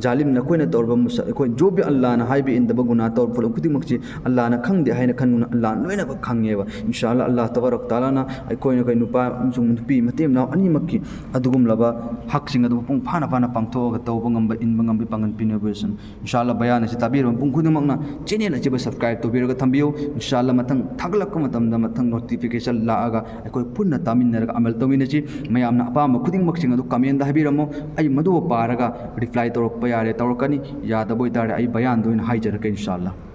ꯖꯥꯂꯤꯝꯅ ꯑꯩꯈꯣꯏꯅ ꯇꯧꯔꯕ ꯃꯁꯛ, ꯑꯩꯈꯣꯏ ꯖꯣꯕꯤ ꯑꯜꯂꯥꯍꯅ ꯍꯥꯏꯕ ꯏꯟꯗꯕ ꯒꯨꯅꯥ ꯇꯧꯔꯕ ꯄꯣꯠꯂꯝ ꯈꯨꯗꯤꯡꯃꯛꯁꯤ ꯑꯜꯂꯥꯍꯅ ꯈꯪꯗꯦ ꯍꯥꯏꯅ ꯈꯟꯒꯅꯨ꯫ ꯑꯜꯂꯥꯍꯅ ꯂꯣꯏꯅꯃꯛ ꯈꯪꯉꯦꯕ꯫ ꯏꯟꯁꯥ ꯑꯜꯂꯥꯍ, ꯑꯜꯂꯥꯍ ꯇꯕꯥꯔꯛ ꯇꯥꯂꯥꯅ ꯑꯩꯈꯣꯏꯅ, ꯑꯩꯈꯣꯏ ꯅꯨꯄꯥ ꯑꯃꯁꯨꯡ ꯅꯨꯄꯤ ꯃꯇꯩ ꯃꯅꯥꯎ ꯑꯅꯤꯃꯛꯀꯤ ꯑꯗꯨꯒꯨꯝꯂꯕ ꯍꯛꯁꯤꯡ ꯑꯗꯨ ꯃꯄꯨꯡ ꯐꯥꯅ ꯐꯥꯅ ꯄꯥꯡꯊꯣꯛꯑꯒ ꯇꯧꯕ ꯉꯝꯕ, ꯏꯟꯕ ꯉꯝꯕ ꯄꯥꯡꯒꯟ ꯄꯤꯅꯕ ꯑꯣꯏꯁꯅꯨ꯫ ꯏꯟꯁꯥ ꯑꯜꯂꯥꯍ, ꯕꯌꯥꯟ ꯑꯁꯤ ꯇꯥꯕꯤꯔꯕ ꯃꯤꯄꯨꯝ ꯈꯨꯗꯤꯡꯃꯛꯅ ꯆꯦꯅꯦꯜ ꯑꯁꯤꯕꯨ ꯁꯕꯁꯀ꯭ꯔꯥꯏꯕ ꯇꯧꯕꯤꯔꯒ ꯊꯝꯕꯤꯌꯨ꯫ ꯏꯟꯁꯥ ꯑꯜꯂꯥꯍ, ꯃꯊꯪ ꯊꯥꯒꯠꯂꯛꯄ ꯃꯇꯝꯗ ꯃꯊꯪ ꯅꯣꯇꯤꯐꯤꯀꯦꯁꯟ ꯂꯥꯛꯑꯒ ꯑꯩꯈꯣꯏ ꯄꯨꯟꯅ ꯇꯥꯃꯤꯟꯅꯔꯒ ꯑꯃꯜ ꯇꯧꯃꯤꯟꯅꯁꯤ꯫ ꯃꯌꯥꯝꯅ ꯑꯄꯥꯝꯕ ꯈꯨꯗꯤꯡꯃꯛꯁꯤꯡ ꯑꯗꯨ ꯀꯃꯦꯟꯗ ꯍꯥꯏꯕꯤꯔꯝꯃꯣ꯫ ꯑꯩ ꯃꯗꯨꯕꯨ ꯄꯥꯔꯒ ꯔꯤꯄ꯭ꯂꯥꯏ ꯇꯧꯔꯛꯄ ꯌꯥꯔꯦ ꯇꯧꯔꯛꯀꯅꯤ, ꯌꯥꯗꯕ ꯑꯣꯏꯇꯥꯔꯦ ꯑꯩ ꯕꯌꯥꯟꯗ ꯑꯣꯏꯅ ꯍꯥꯏꯖꯔꯛꯀꯦ ꯏꯟꯁꯥ ꯑꯜꯂꯥꯍ꯫